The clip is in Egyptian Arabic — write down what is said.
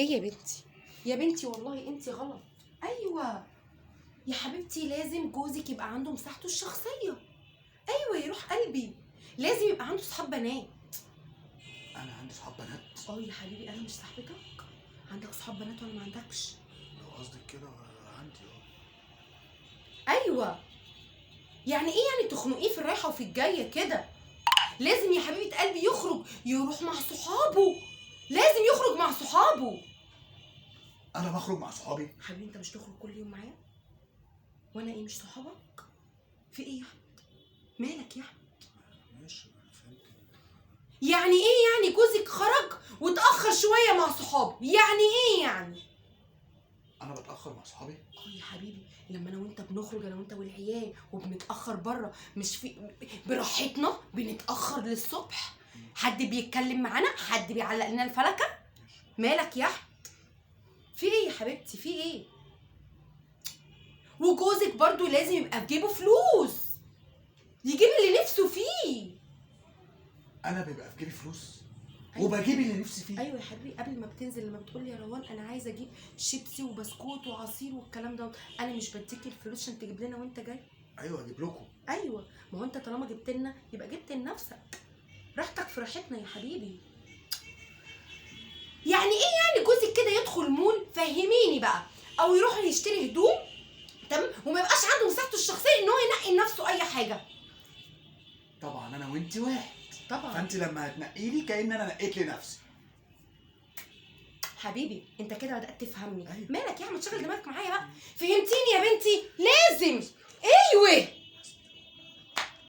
ايه يا بنتي؟ يا بنتي والله انت غلط. ايوه يا حبيبتي، لازم جوزك يبقى عنده مساحته الشخصية. ايوه يروح قلبي، لازم يبقى عنده صحاب بنات. انا عندي صحاب بنات؟ اه يا حبيبي، انا مش صاحبتك. عندك صحاب بنات ولا ما عندكش؟ لو قصدك كده عندي. ايوه. يعني ايه يعني تخنقيه في الرايحه وفي الجاية كده؟ لازم يا حبيبه قلبي يخرج، يروح مع صحابه، لازم يخرج مع صحابه. انا بخرج مع صحابي؟ حبيبي انت مش تخرج كل يوم معايا؟ وانا ايه مش صحابك؟ في ايه يا احمد؟ مالك يا احمد؟ ماشي انا فهمت. يعني ايه يعني جوزك خرج واتاخر شوية مع صحابه؟ يعني ايه يعني؟ انا بتاخر مع صحابي؟ اه يا حبيبي، لما انا وانت بنخرج، انا وانت والعيال، وبنتاخر بره، مش في براحتنا، بنتاخر للصبح، حد بيتكلم معانا، حد بيعلق لنا الفلكه. مالك يا احمد؟ في ايه يا حبيبتي؟ في ايه؟ وجوزك برضو لازم يبقى في جيبه فلوس، يجيب اللي نفسه فيه. انا بيبقى في جيبي فلوس؟ أيوة. وبجيب اللي نفسي فيه. ايوه يا حبيبي، قبل ما بتنزل لما بتقول لي يا روان انا عايزه اجيب شيبسي وبسكوت وعصير والكلام ده، انا مش بديك الفلوس عشان تجيب لنا وانت جاي؟ ايوه اجيب لكم. ايوه، ما هو انت طالما جبت لنا يبقى جبت لنفسك، راحتك في راحتنا يا حبيبي. يعني ايه يعني جوزك كده يدخل مول، فهميني بقى، او يروح يشتري هدوم، تمام، وما يبقاش عنده مساحته الشخصية ان هو ينقي لنفسه اي حاجة؟ طبعا انا وانت واحد. طبعا. فانت لما هتنقي لي كأن انا نقيت لنفسي. حبيبي انت كده بدات تفهمني. أيوة. مالك يا عم؟ تشغل دماغك معايا بقى. فهمتيني يا بنتي؟ لازم. ايوه.